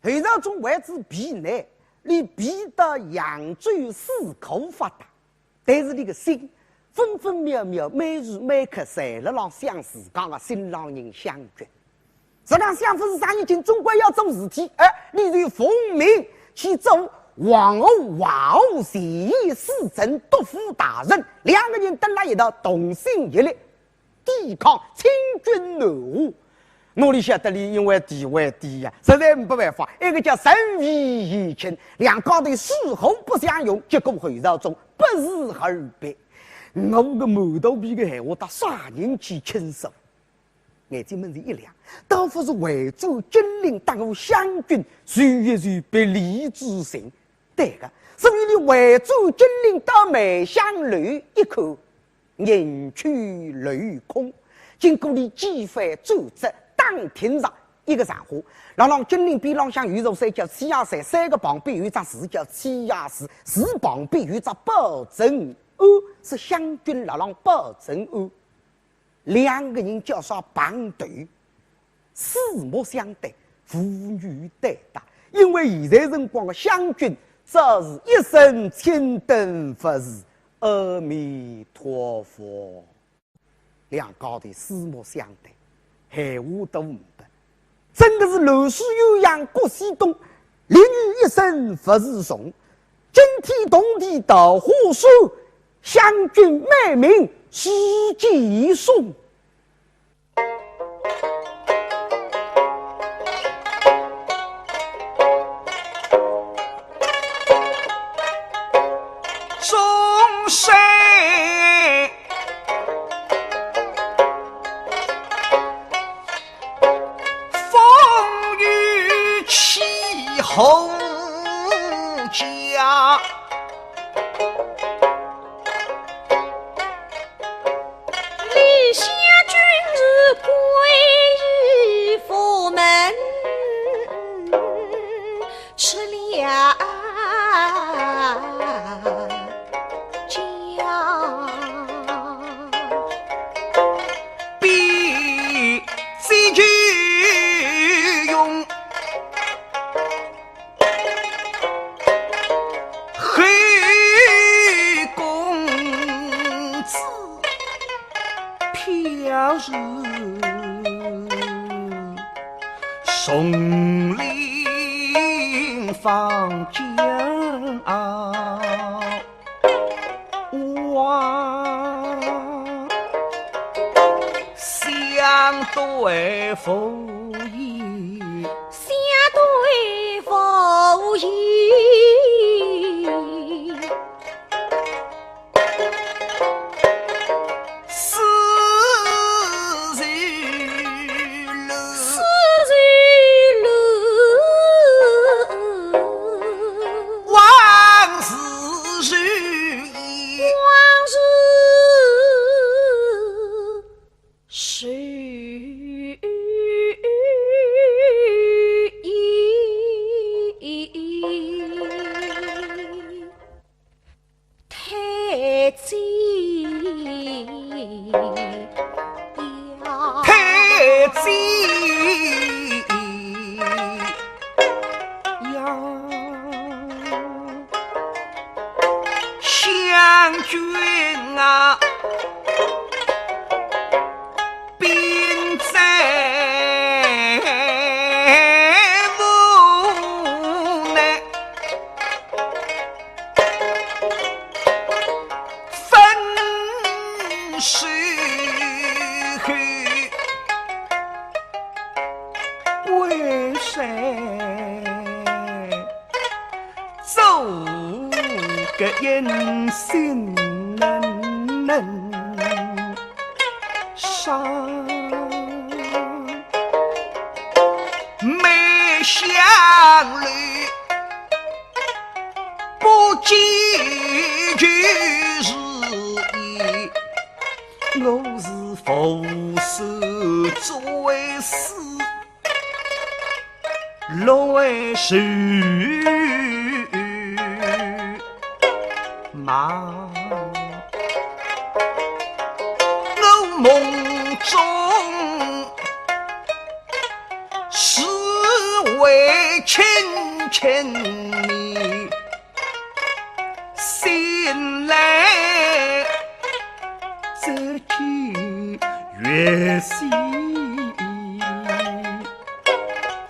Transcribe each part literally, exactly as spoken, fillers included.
后朝宗为仔避难，俚避到扬州水库发达，但是俚个心分分秒秒、每时每刻侪辣浪想自家个心上人香君。实际上想法是啥？俚总归要做事体，哎，俚就奉命去做皇后、华后前线侍臣、督抚大人，两个人登辣一道同心协力，抵抗清军南下。哪里晓得俚因为地位低呀，实在没办法，一个叫人微言轻，两家头势力不相容，结果后朝宗不辞而别。我个满肚皮个闲话，搭啥人去倾诉？眼睛门前一亮，倒不是回转金陵搭我香君叙一叙别离之情，对个，所以俚回转金陵到梅香楼一看， 人去楼空。经过俚几番转折，打听着一个场化，辣浪金陵边浪向有座山叫栖霞山，山个旁边有一只寺叫栖霞寺，寺旁边有一只报春庵，是香君辣浪报春庵。两个人叫啥碰头？ 四目相对，无语对答，因为现在辰光个香君只是一声青灯佛事，阿弥陀佛。两家头四目相对，闲话都没得，真个是乱世鸳鸯各西东，另有一声佛事重，惊天动地桃花树，香君美名世间颂。 众生风雨起后家。 李香君是归于佛门出了家。比自己用。 黑公子飘如松林芳江。 相对无言，相对无言。四人路，四人路，往事如烟。 往事如烟。太子呀，太子呀。 香君啊，病在屋内，分手后。 为谁做个隐形人？伤梅香楼，不见旧时。 我是无事做为师，落为手马。我梦中是为轻轻你醒来，这句月西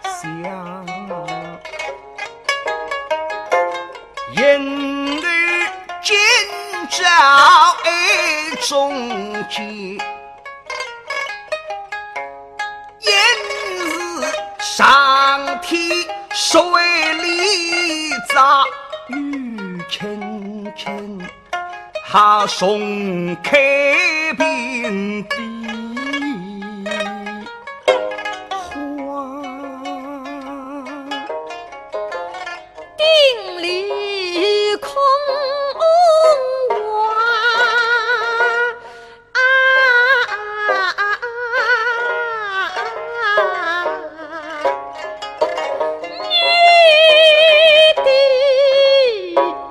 厢。 因为今朝爱中间，因是上天水里早雨轻轻，好松开平地。 顶里空花，啊，女的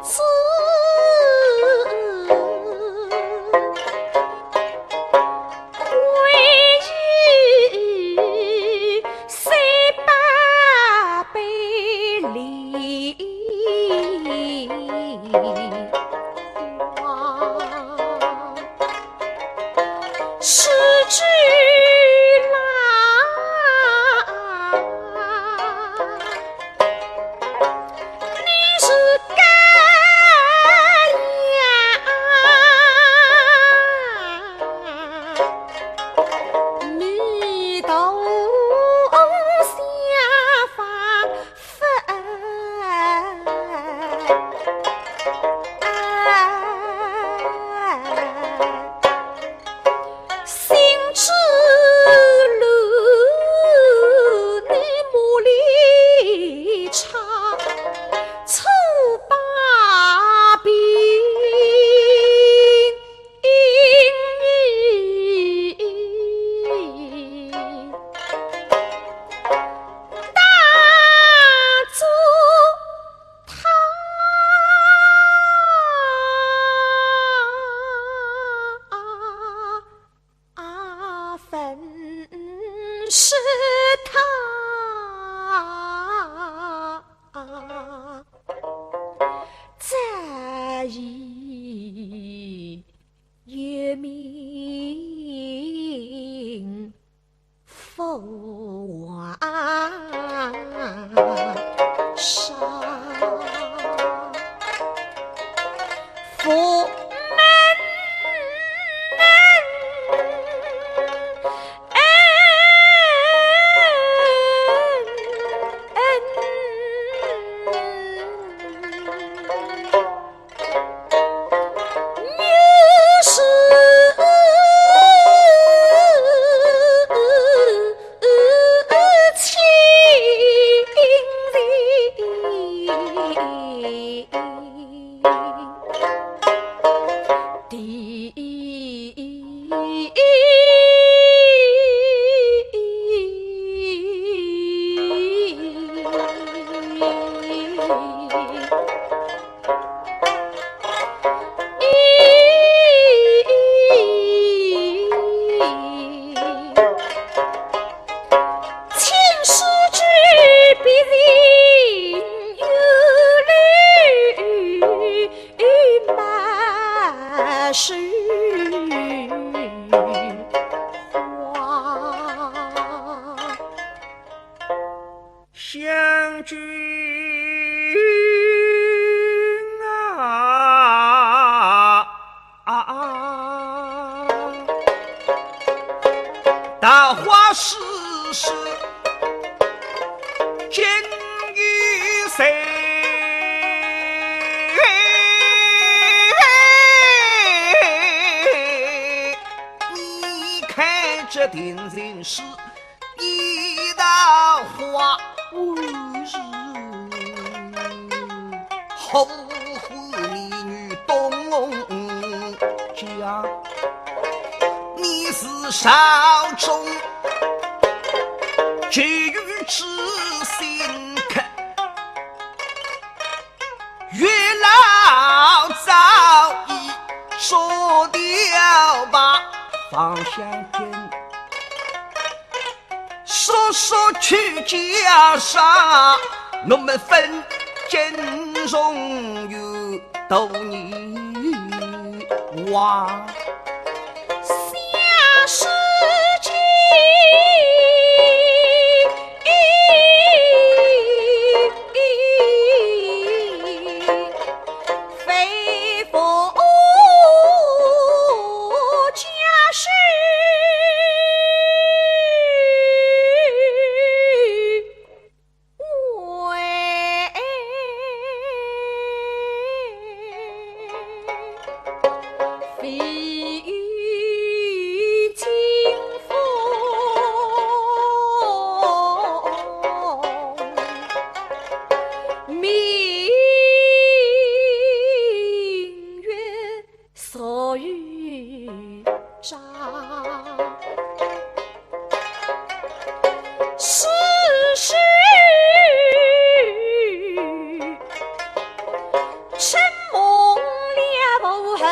子。 归于三八杯里花，是句郎。 你是该呀，你到下方分。 心之路，你莫离差，错把兵。大作 他，啊，分是他，在意 有名佛王上，佛门。 你看这定情诗，一道花无事，后会你女东家，你是朝中就有之心客。 月老早已做掉吧，方相君。说说起家常，我们分间中有多年话。相思情，非佛家事。 所以张。世事承蒙了无痕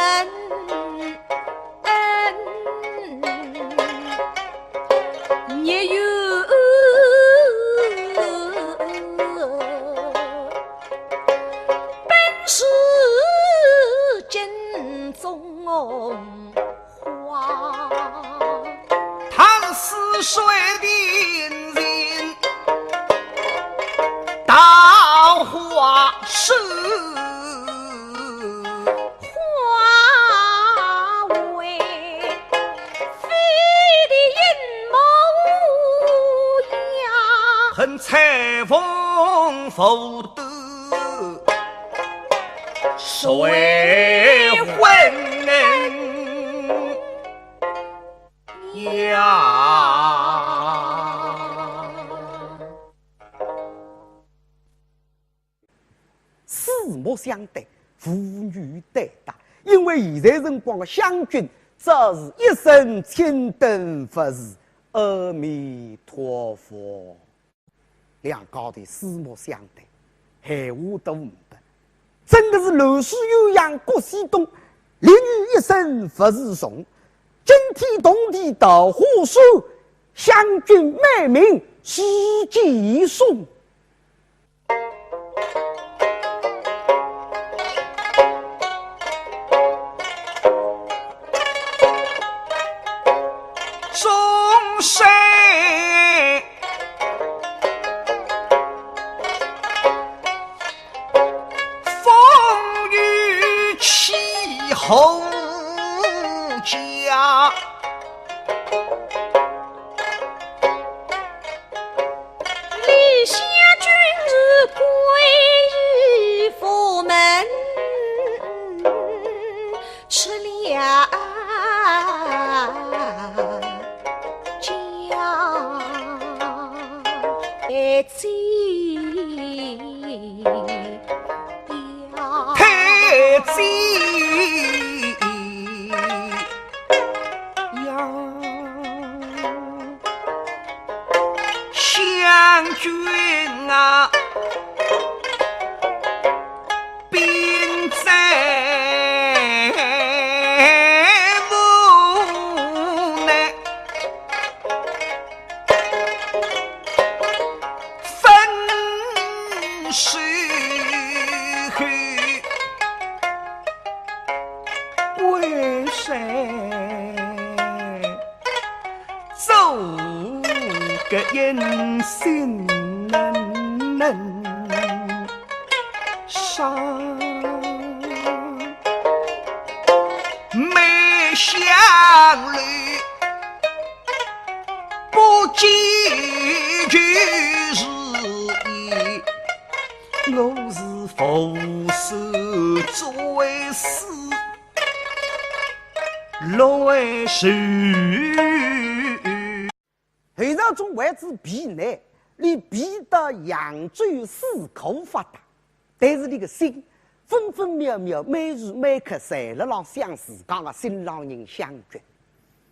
恩，也有本是正宗 花。唐诗水亭人，桃花树。花为飞的一模样。恨彩凤舞 谁婚呀？四目相对，无语对答，因为现在辰光的香君只是一声青灯佛事，阿弥陀佛。 两家头四目相对，闲话都没得。真的是乱世鸳鸯各西东，另有一声佛字重。惊天动地桃花树，香君美名世间颂。 众生风雨起后家。 李香君是皈依佛门，出了家。 太子呀，香君啊，病在屋内。 分手后，为谁做个隐形人？ 上梅香楼，不见就是你，我是佛手做为师，落为师。 后朝中为仔避难，俚避到扬州水库发达，但是俚个心分分秒秒、每时每刻侪辣浪想自家个心浪人香君。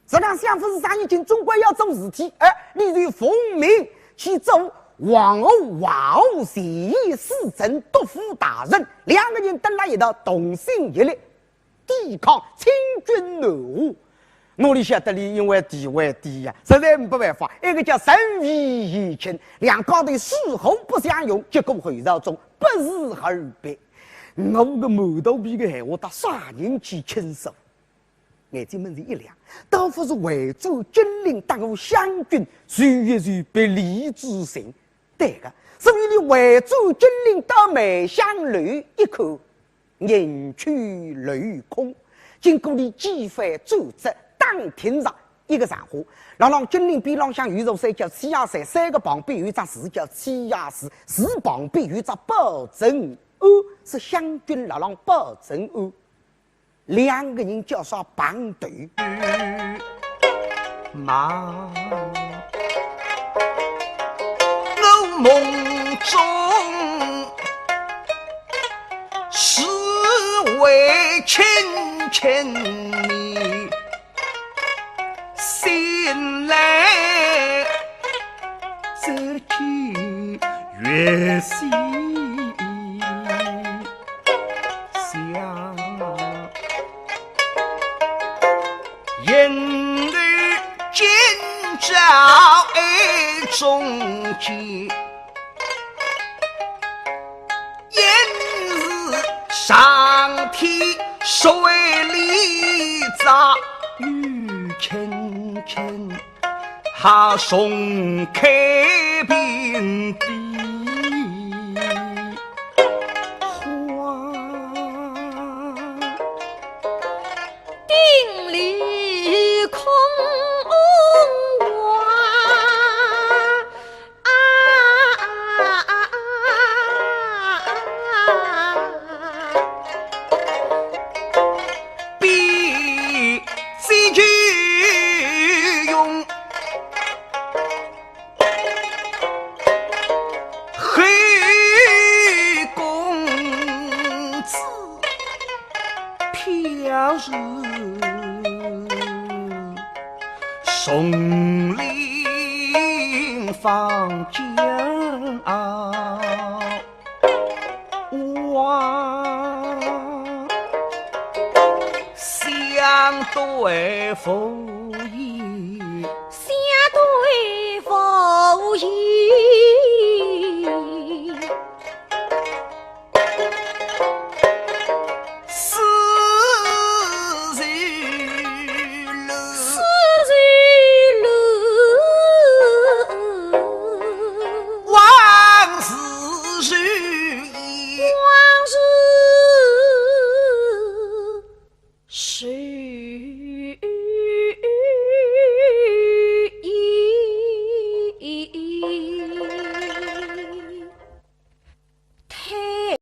实际上想法是啥呢？今朝总归要做事体，哎，俚就奉命去做皇后、华后、前线四镇督抚大人，两个人登辣一道同心协力，抵抗清军南下。我里晓得俚因为地位低呀，实在没办法。一个叫人微言轻，两家头似乎不相容，结果后朝中不辞而别。我个满肚皮个闲话，搭啥人去倾诉？眼睛门前一亮，倒不是回转金陵搭我湘军，谁也谁别离之心。对个，所以俚回转金陵到梅香楼一看， 人去楼空。经过俚几番转折，打听着一个场化，辣浪金陵边浪向有座山叫栖霞山，山个旁边有一只寺叫栖霞寺，寺旁边有一只报春庵，是湘军辣浪报春庵。两个人叫啥碰头？